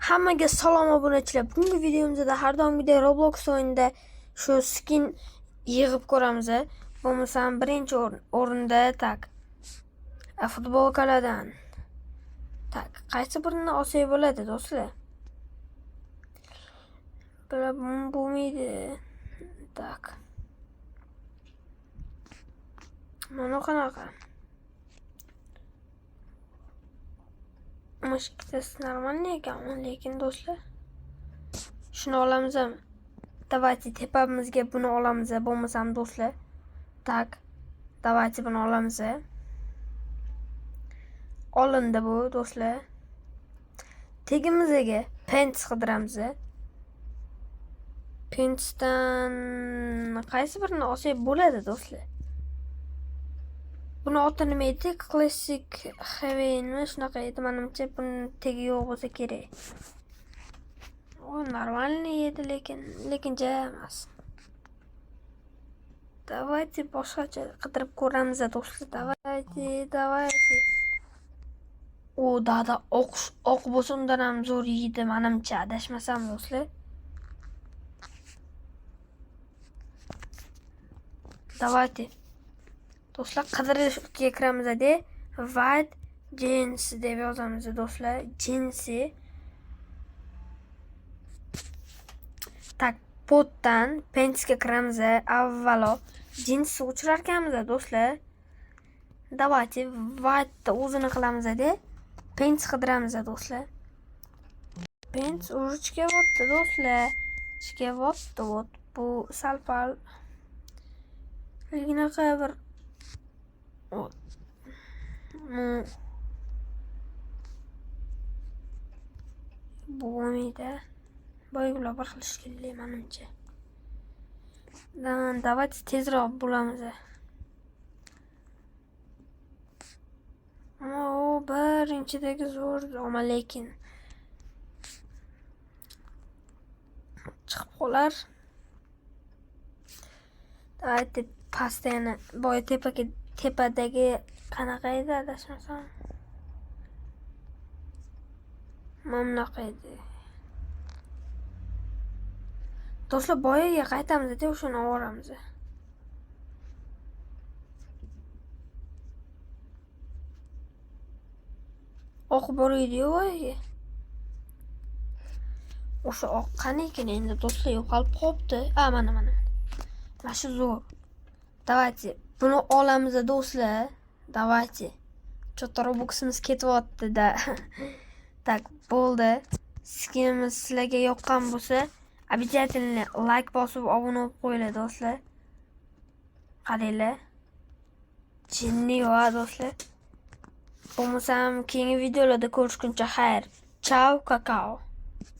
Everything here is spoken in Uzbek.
Hammaga salom obunachilar. Bugungi videomizda har doimgidek Roblox o'yinida shu skin yig'ib ko'ramiz. Bo'lmasam birinchi o'rinda так. Futbolkalardan. Так, qaysi birini olsak bo'ladi, do'stlar? Bular bo'lmaydi. Так. Mana qanaqa? Mana shu ikkitasi нормальный ekan, lekin do'stlar. Shuni olamizmi? Давайте tepamizga buni olamiz, bo'lmasam do'stlar. Так. Давайте buni olamiz. Olindi bu do'stlar. Tegimizga pants qidiramiz. Pantsdan qaysi birini olsak bo'ladi do'stlar? Buni oti nima edi? Classic Heavenmi? Shunaqa edi menimcha. Buni tegi yo'q bo'lsa kerak. O, нормальный edi, lekin ja emas. Давайте boshqacha qidirib ko'ramiz do'stlar. Давайте, давайте. O, dada oq oq bo'lsa undan ham zo'r yeydi menimcha, adashmasam do'stlar. Давайте. Do'stlar, qidirishga kiramiz-da. White jeans deb yozamiz do'stlar. Jinsi. Так, potdan pantsga kiramiz avvalo. Jinsi o'chirar ekanmiz do'stlar. Давайте white o'zini qilamiz-da. Pants qidiramiz do'stlar. Pants уже chiqyapti do'stlar. Chiqyapti вот bu sal-pal bunaqa bir. Ну, bo'lmaydi. Boyagilar bir xil shekilli menimcha. Давайте tezroq bo'lamiz. O, birinchidagi zo'r, ammo lekin chiqib qolar. Давайте pastda yana boya tepaga tepadagi qanaqa edi adashmasam? Mana bunaqa edi. Do'stlar, boyaga qaytamiz-da, o'shani olamiz. Oq bor edi-yu boyagi. O'sha oq qani ekan endi do'stlar, yo'qolib qolibdi. A, mana mana. Mana shu zo'r. Давайте buni olamiz do'stlar. Давайте. Что-то Robuximiz ketyapti-da. Так, bo'ldi. Skinimiz sizlarga yoqqan bo'lsa, обязательно like bosib obuna bo'lib qo'yinglar do'stlar. Qaranglar. Jinni va do'stlar. Bo'lmasam keyingi videolarda ko'rishguncha xayr. Chao, kakao.